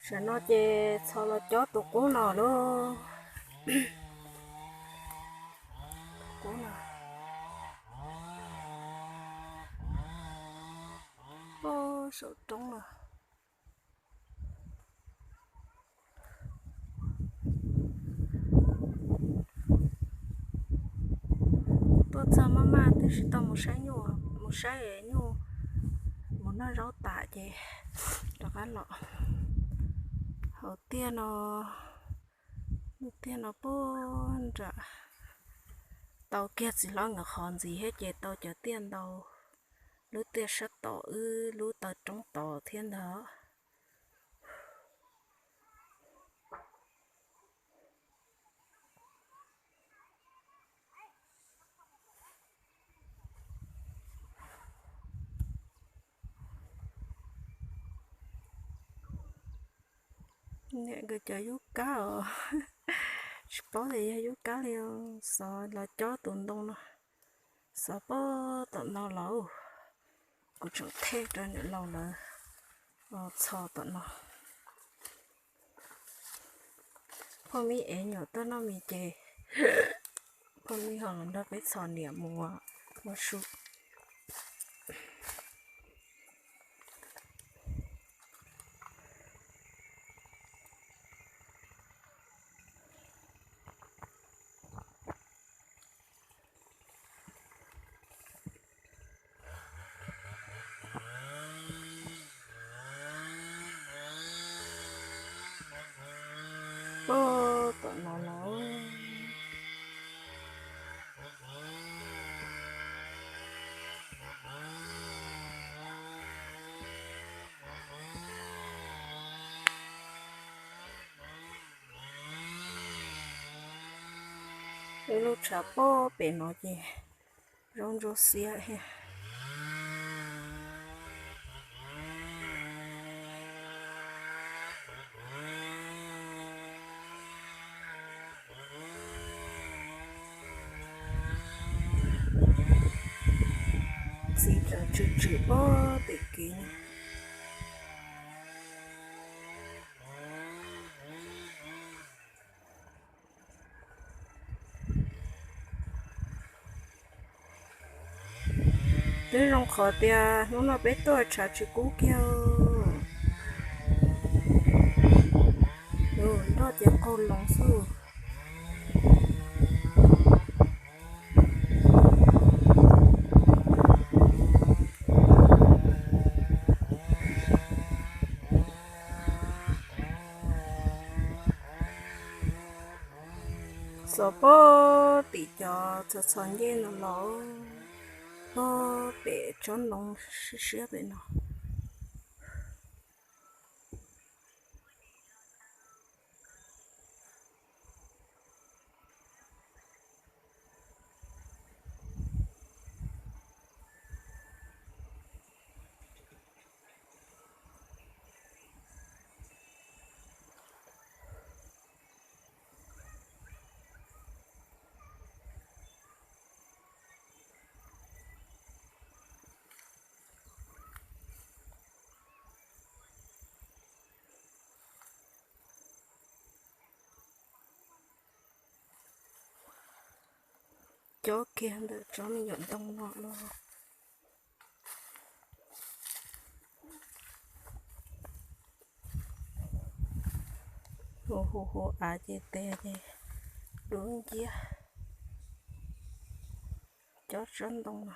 Tam no ces txhos los cob tus qub no lauj. Qub no. Saum roob no. Tuaj txog maj maj twb tsis tau mus saib nyuj, mus saib nyuj, mus noj zaub tas ces rov qab los. Hauv tiaj no, lub tiaj no puag nram, tau kiag txiv hlob nkawd qhov ntxiv thiab ces tau cov tiaj ntau, lub tiaj sab tom wb lub taw roob tod thiab ntag. Niam nkawd cov yub kab os, tsis paub tias yog yub kab li, xov los cob tus ntoo no, xov puag tom no los, kuv tseem thej rau niam laus lawv txhos tom no. Phooj ib ev nyuam tuaj noj mis ces phooj ib ho los nrog peb txhos niam mus ua su. Tom no los ib lub tshav pob pem no ces zaub ntsuab xiab thiab. Txiv tseem tsw tsw pob pem kev. Twb zoo qhov tias hnub no peb tuaj tshav tsis kub kiag. Nroj ces qaug loos xwb. Xov pob tim cov txhos txhos ncej no los, pob pem tsob ntoo siab siab pem no. Cob kiag ntawm tsob me nyuam ntoo no los. Hu hu hu av ces tes ces dub nciab. Cob tsob ntoo no.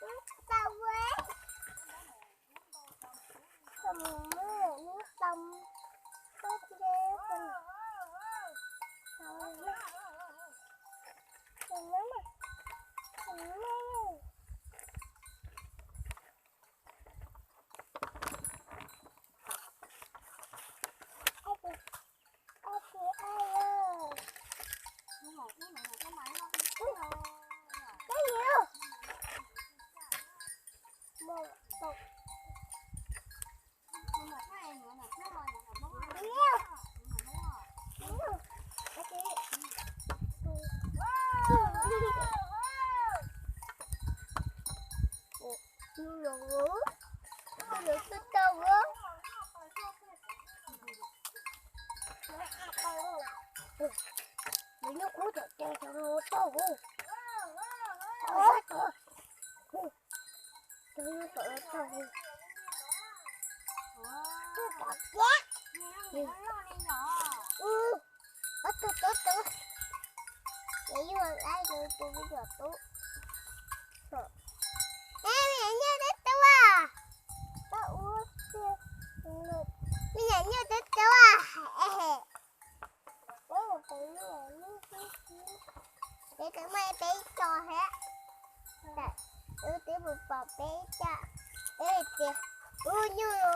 ua, tau ua. Tau mus, tau mus, tau mus. Nws nyuj kub tawm ces tau tau. Tau tau. Tau tau. Ob tug tub tub. Ces yus ai tus tub tub. Ej, me nyuam nyuj tub tub. Me nyuam nyuj tub tub. Peb tus muaj peb co thiab. Wb twb mus pom peb co. Ej, tias ub nyuj.